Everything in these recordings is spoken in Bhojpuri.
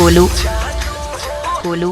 गोलू गोलू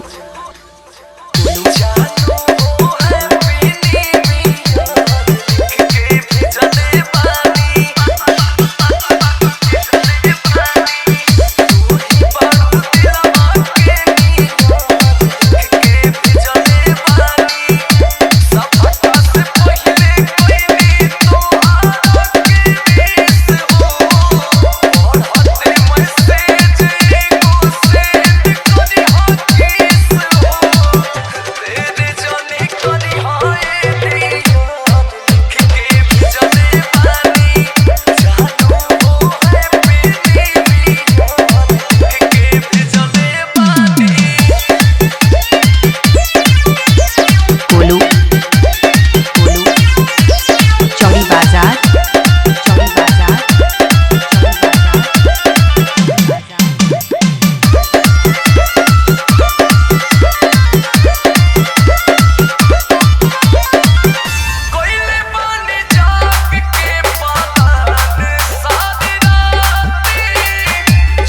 गोलू गोलू चौड़ी बाजार चौड़ी बाजार चौड़ी बाजार। कोइले पानी जाग के पातान सारी राती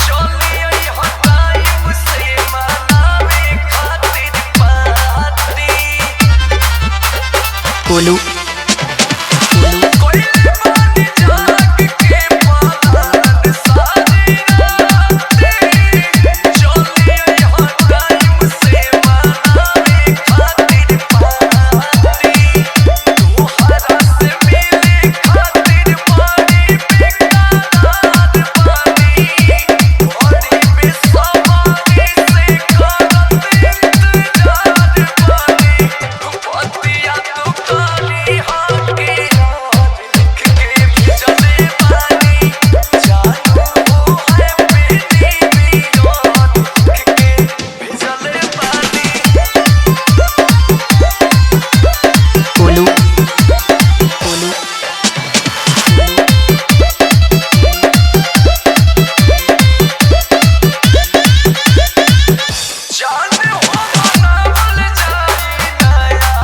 चली आई हो टाइम से मनावे खातिर पार्टी। गोलू गोलू कोइले पानी जाग के पातान सारी राती चली आई हो टाइम से मनावे खातिर पार्टी। तोहरा से मिले खातिर पानी बेकरार पानी बड़ी बेसब्री से करत इंतजार पानी पतिया तो काली हाके लिख के भेजले पानी जानू हो हैप्पी न्यू ईयर लिख के भेजले पानी। गोलू गोलू जान हो मनावल जाई नया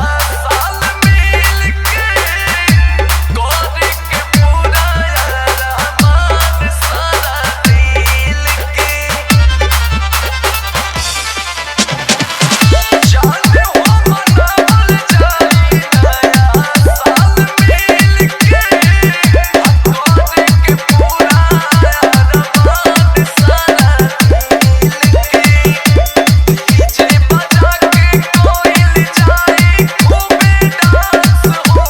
साल मिल के गोरी के पूरा अरमान सारा दिल के। जान हो मनावल जाई नया साल मिल के गोरी के पूरा अरमान सारा दिल के। डीजे बजा के कोयल जाए खूबे डांस हो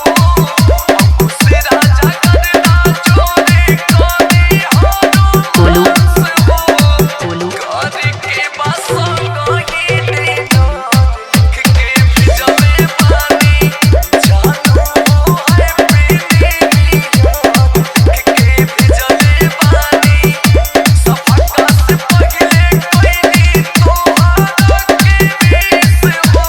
उसे राजा करना चोरी कोनी हो गोलू डांस हो गोलू करे के बसों ही लिख के भेजले पानी जानू हो हैप्पी न्यू ईयर लिख के भेजले पानी। सफका से पहले कोई तोहरा के विश हो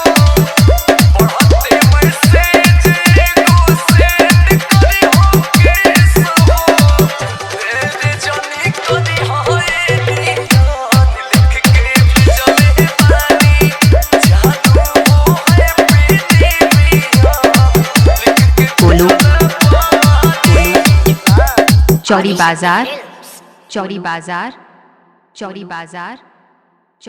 पढ़ते मैसेज एगो सेंड करी हो केस हो तेरे जाने करी हाय लिख के भेजले पानी जानू हो हैप्पी न्यू ईयर लिख के गोलू पानी। चौड़ी बाजार चौड़ी बाजार चौड़ी बाजार।